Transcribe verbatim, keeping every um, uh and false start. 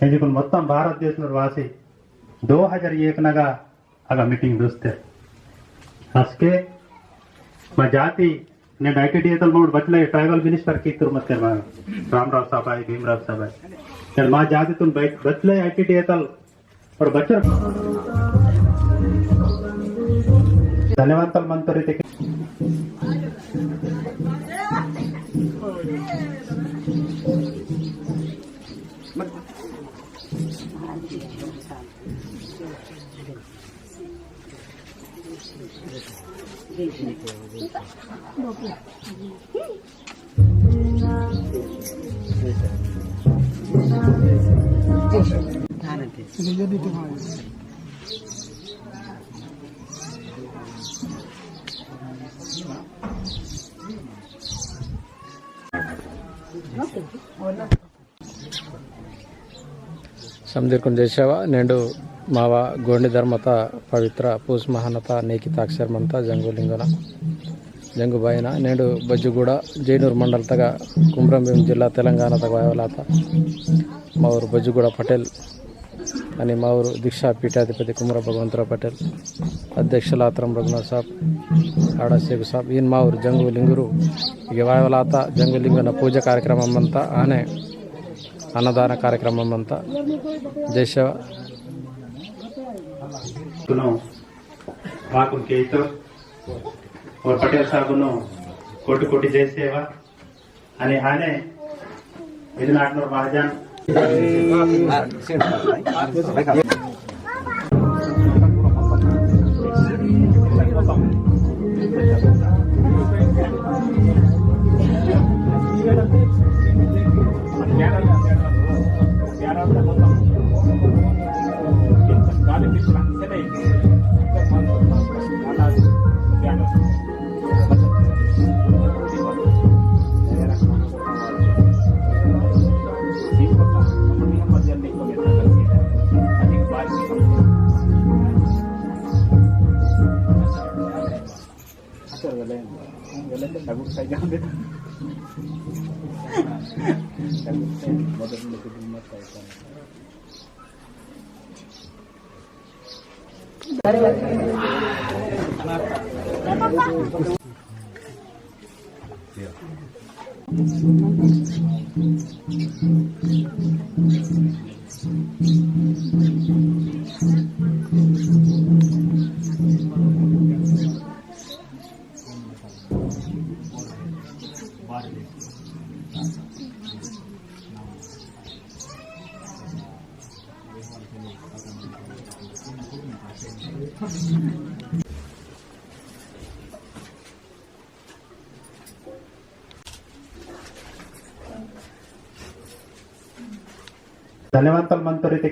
एंजिकुन मोत्तम भारत देश वासी दो हजार एक नगा अगा meeting दोस्ते। असके मा जाति ने I T D A तल मोड़ बचले tribal minister की तुर मत कर मा रामराव साहब आए, भीमराव साहब आए। तर मा जाति तुन बच-, बचले I T D A तल और बच्चों धन्यवाद तल मंतोर इते। समदीरकुन जय सेवा। नेंडु मावा गोंडी धर्मता पवित्र पूस महानता नेकी ताक्सेर मंता जंगु लिंगना, जंगु बाईना। नेंडु बज्जुगुड़ा जैनूर मंडल तगा कुमरम भीम जिल्ला तेलंगाना तगा वायवलाता माउर बज्जुगुड़ा पटेल अनि माउर दीक्षा पीठाधिपति कुमरा भगवंतराव पटेल, अध्यक्ष लात्रम रघुनाथ साहब, आड़ा शेख साहब, इन माउर जंगु लिंगुरु इगे वायवलाता जंगु लिंगना पूजा कार्यक्रम मंता आने अन्नदान कार्यक्रम मंता। जय सेवा। सुनो, माकुन केतो और पटेल साहब नो कोटि कोटि जय सेवा। अने आने इद नाटनूर महाजन। धन्यवाद तल मंतोर इते।